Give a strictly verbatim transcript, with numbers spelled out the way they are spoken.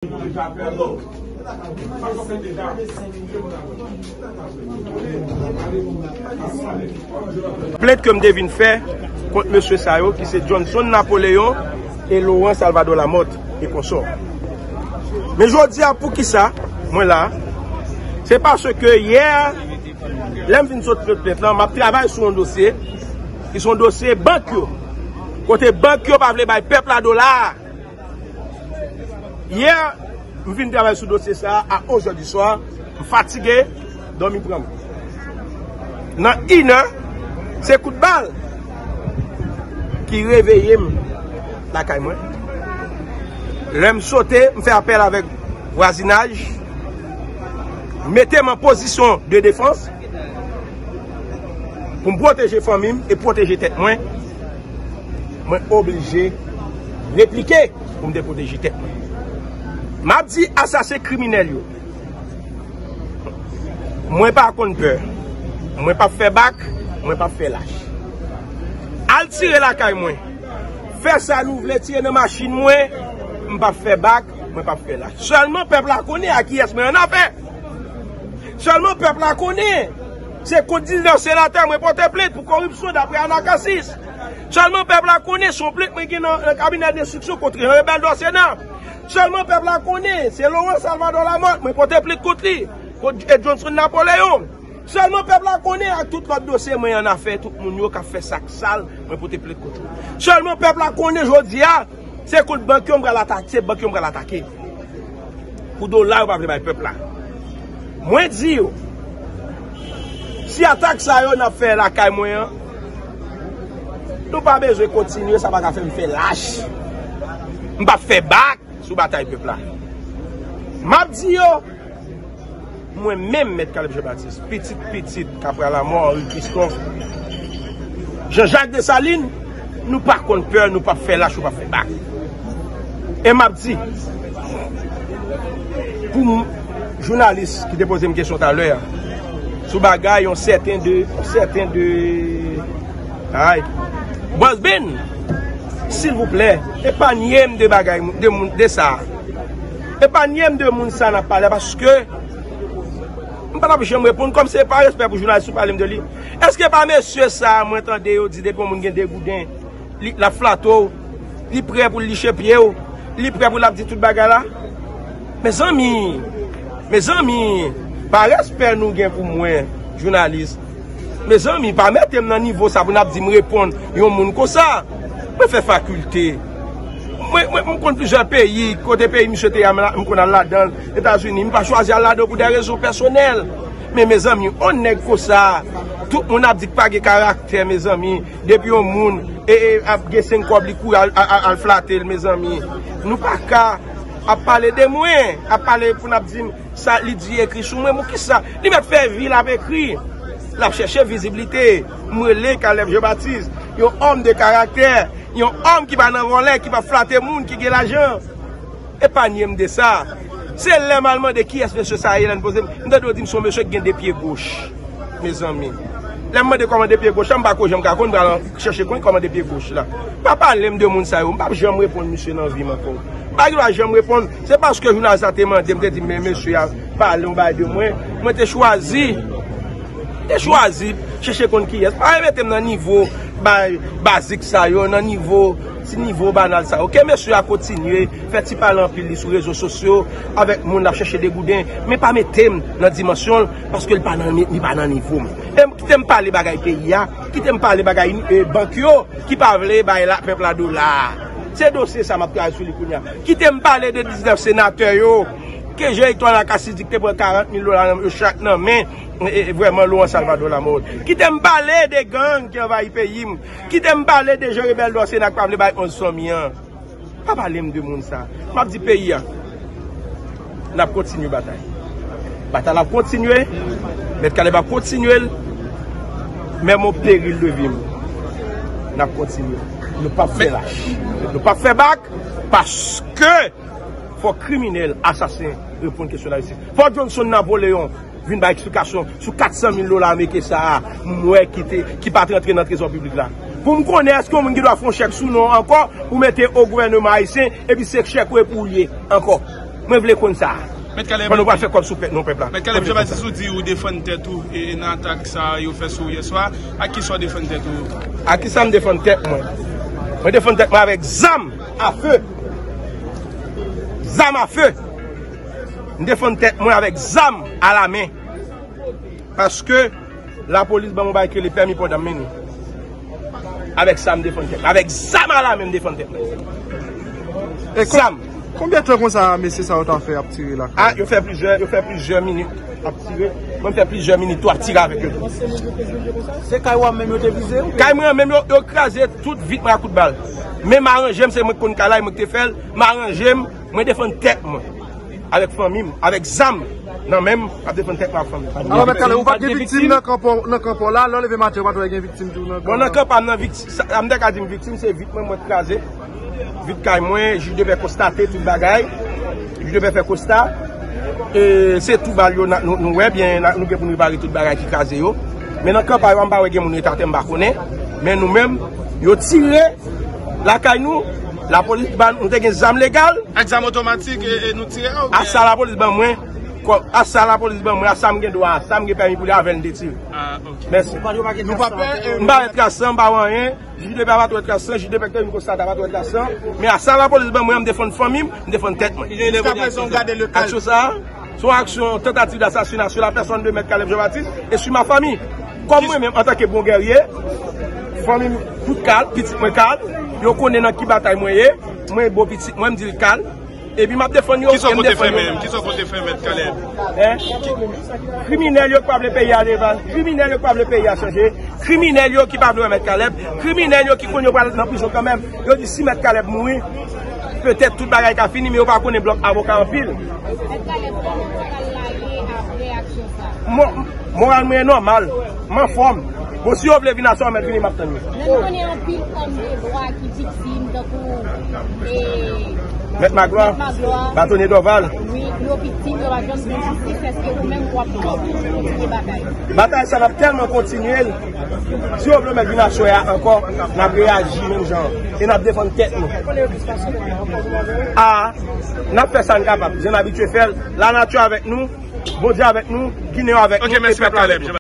Plent ke m te vin fè kont mesye sa yo, ki se Johnson Napoléon e Laurent Salvador Lamothe e konsò. Men jodi a, poukisa mwen la? Se paske yè, lè m fin sot plent lan, m ap travay sou yon dosye, ki se yon dosye bank yo. Kote bank yo pa vle bay pèp la dola a. Yè, m vin travay sou dosye sa a, a onz è di swa, m fatige, dòmi pran m. Nan inè, se kout bal ki reveye m lakay mwen. Lè m sote, m fè apèl avèk vwazinaj, mete m an pozisyon de defans pou m pwoteje fanmi m e pwoteje tèt mwen. Mwen oblije replike pou m te pwoteje tèt mwen. M ap di asasen kriminèl yo, mwen pa konn pè. Mwen p ap fè bak, mwen p ap fè lach. Al tire lakay mwen. Fè sa nou vle, tire nan machin mwen. M p ap fè bak, mwen p ap fè lach. Sèlman pèp la konnen a kiyès mwen annafè. Sèlman pèp la konnen se kont diznèf senatè mwen pote plent pou koripsyon dapre Anakasis. Sèlman pèp la konnen se yon plent mwen gen nan, nan kabinè de enstriksyon kont Jean Rebel Dorcénat. Sèlman pèp la konnen se Laurent Salvador Lamothe mwen pote plent kont li, kont, e Johnson Napoléon. Sèlman pèp la konnen ak tout lòt dosye mwen annafè, tout moun yo k ap fè sa k sal, mwen pote plent kont yo. Sèlman pèp la konnen jodi a, se kont bank yo m pral atake, se bank yo m pral atake. Pou dola yo pa vle bay pèp la. Mwen di yo, si atak sa yo n ap fè lakay mwen an, nou pa bezwen kontinye, sa pa ka fè m fè lach. M p ap fè bak sou batay pèp la. M ap di yo, mwen menm, Mèt Caleb Jean Baptiste, pitit pitit Kapra Lamò, Henri Christophe, Jean Jacques Dessalines, nou pa konn pè, nou p ap fè lach, nou p ap fè bak. E m ap di, pou m, jounalis ki te poze m kesyon talè a, sou bagay yon sèten de, yon sèten de, ay, Bòs Ben, silvouplè, epanye m de bagay, de moun, de sa. Epanye m de moun sa n ap pale, paske m pa t ap janm reponn, kòm se pa respè pou jounalis ou pale m de li. Èske pa mesye sa a mwen tande yo di depi yon moun gen degouden, li, l ap flate w, li prè pou l liche pye w, li prè pou l ap di tout bagay la? Mezanmi, mezanmi, pa respè nou gen pou mwen, jounalis. Mezanmi, pa mete m nan nivo sa pou n ap di m reponn yon moun konsa. Mwen fè fakilte. Mwen, mwen, m konn plizyè peyi, kote peyi misye te ye a, m konn al ladan l, Etazini. M pa chwazi al ladan l pou de rezon pèsonèl. Men mezanmi, yon nèg konsa, tout moun ap di k pa gen karaktè, mezanmi. Depi yon moun, e, e, ap gen senk kòb, li kouri al, al, al, al flate l, mezanmi. Nou pa ka ap pale de mwen, ap pale pou n ap di m sa li di ekri sou mwen, poukisa? Li mèt fè vi l ap ekri. L ap chèche viziblite. M rele Caleb Jean Baptiste, yon òm de karaktè, yon òm ki pa nan vòlè, ki pa flate moun, ki gen lajan. Epanye m de sa. Se lè m al mande kiyès mesye sa a ye, lè n poze m, m tande yo di m se yon mesye ki gen de pye goch. Mezanmi. Lè m mande kòman de pye goch la, m pa ko janm ka konn, m pral chèche konn kòman de pye goch la. Pa pale m de moun sa yo, m p ap janm reponn misye nan vi m ankò. M pa gen dwa janm reponn, se paske jounalis la te mande m, te di m, men mesye a pale yon bagay de mwen, mwen te chwazi, te chwazi chèche konn kiyès. Pa mete m nan nivo bay bazik sa yo, nan nivo, ti nivo banal sa yo. Ke mesye a kontinye fè ti pale anpil li sou rezo sosyo avèk moun l ap chèche degouden, men pa mete m nan dimansyon l, paske li pa nan, li pa nan nivo m. E kite m pale bagay peyi a, kite m pale bagay, e, bank yo ki pa vle bay la, pèp la dola a. Se dosye sa m ap travay sou li kounye a. Kite m pale de diznèf senatè yo ke Jean Hector Lacassy di ki te pran karant mil dola nan, yo chak nan men, e, e, vrèman Laurent Salvador Lamothe. Kite m pale de gang ki anvayi peyi m. Kite m pale de Jean Rebel Dorcénat ki pa vle bay onz fanmi an. Pa pale m de moun sa. M ap di peyi a, n ap kontinye batay. Batay la ap kontinye. Mèt Caleb ap kontinye l. Menm o peril de vi m, n ap kontinye. Nou p ap fè lach. Nou p ap fè bak. Paske fò kriminèl, asasen reponn kesyon lajistis. Fò Johnson Napoléon vin bay eksplikasyon sou kat san mil dola ameriken sa a, m wè ki te, ki pa t rantre nan trezò piblik la. Pou m konnen èske yon moun gen dwa fè yon chèk sou non ankò pou mete o gouvèneman ayisyen, epi se chèk ou e pou ou l ye ankò. Mwen vle konn sa. Mèt Kalèb, pandan w pral fè kòb sou pèp, non, pèp la. Mèt Kalèb Jean Baptiste, ou di ou defann tèt ou e, e nan atak sa yo fè sou ou yè swa. Ak ki sa w defann tèt ou? Ak ki sa m defann tèt mwen? Mwen defann tèt mwen avèk zam a fe. Zam a fe. M defann tèt mwen avèk zam a la men. Paske lapolis ban mwen bagay ki rele pèmi pòdam mennen. Avèk sa m defann tèt mwen. Avèk zam a la men m defann tèt mwen. E kon- Zam. Konbyen tan konsa mesye sa yo ta fè ap tire la? Ah, yo fè plizyè, yo fè plizyè minit ap tire. Mwen fè plizyè minit tou ap tire avèk yo tou. Se kay ou a menm yo te vize? Kay mwen an menm yo, yo kraze tout vit mwen ak kout bal. Men m aranje m, se mwen k konn kay la, e mwen k te fè l, m aranje m, mwen defann tèt mwen. Avèk fanmi m, avèk zam nan men m, m ap defann tèt mwen ak fanmi m. Alò, Mèt Kalèb, ou pa t gen viktim nan kanpò, nan kanpò la, lè w leve maten, ou pa t wè gen viktim tou nan kanpò? Bon, nan kanpò a m nan viktim, sa, sa m te ka di m viktim, se vit mwen, mwen kraze. Vit kay mwen, jij de pè konstate tout bagay. Jij de pè fè konsta. E se tou bal yo, na- nou, nou wè byen, na- nou gen pou nou repare tout bagay ki kraze yo. Men nan kanpò a yo, m pa wè gen moun rete atè, m pa konnen. Men nou menm, yo tire lakay nou, lapolis ban nou, nou te gen zam legal. Ak zam otomatik, e, e nou tire a oubyen? A sa lapolis ban mwen, kò- a sa lapolis ban mwen, a sa m gen dwa, a sa m gen pèmi pou li, avè l m te tire. Ah, ok. Mèsi. Nou pa pè, e, m pa wè tras san, m pa wè anyen. Jij de pè pa t wè tras san, jij de pè k te vin konstate pa t wè tras san. Men a sa lapolis ban mwen, m defann fanmi m, m defann tèt mwen. Jiskaprezan, w gade le kal. Aksyon sa a, se yon aksyon, tentative d'assassinat sur la personne de Mèt Kalèb Jean Baptiste et sur ma famille. Kòm mwen menm, antanke bon gèrye, fanmi m tout kalm, pitit mwen kalm, yo konnen nan ki batay mwen ye, mwen bon pitit mwen, m di l kalm, epi m ap defann yo, e m defann yo. Kisa w konte fè menm? Kisa w konte fè, Mèt Kalèb? Hein? Kriminèl yo k pa vle peyi a leve, kriminèl yo k pa vle peyi a chanje, kriminèl yo ki pa vle wè Mèt Kalèb, kriminèl yo ki konn yo pral nan prizon kanmenm. Yo di si Mèt Kalèb mouri, petèt tout bagay ka fini, men yo pa konnen blòk avoka anpil. Mèt Kalèb, kòman moral la ye apre aksyon sa a? Mo- Moral mwen nòmal, m anfòm. Bon, si yo vle vin aswè, mèt vini, m ap tann yo. Men nou konnen anpil òm de lwa ki viktim, tankou, e, Mèt Maglwa, Mèt Maglwa, Batonye Dòval. Wi, yo viktim, yo pa janm gen jistis, èske ou menm w ap kontinye batay? Batay sa, n ap tèlman kontinye l. Si yo vle mèt vin aswè a ankò, n ap reyaji menm jan an. E n ap defann tèt nou. A, n ap fè sa n kapab. Jan n abitye fè l, lanati avèk nou, Bondye avèk nou, Ginen yo avèk nou, e pèp la avèk nou.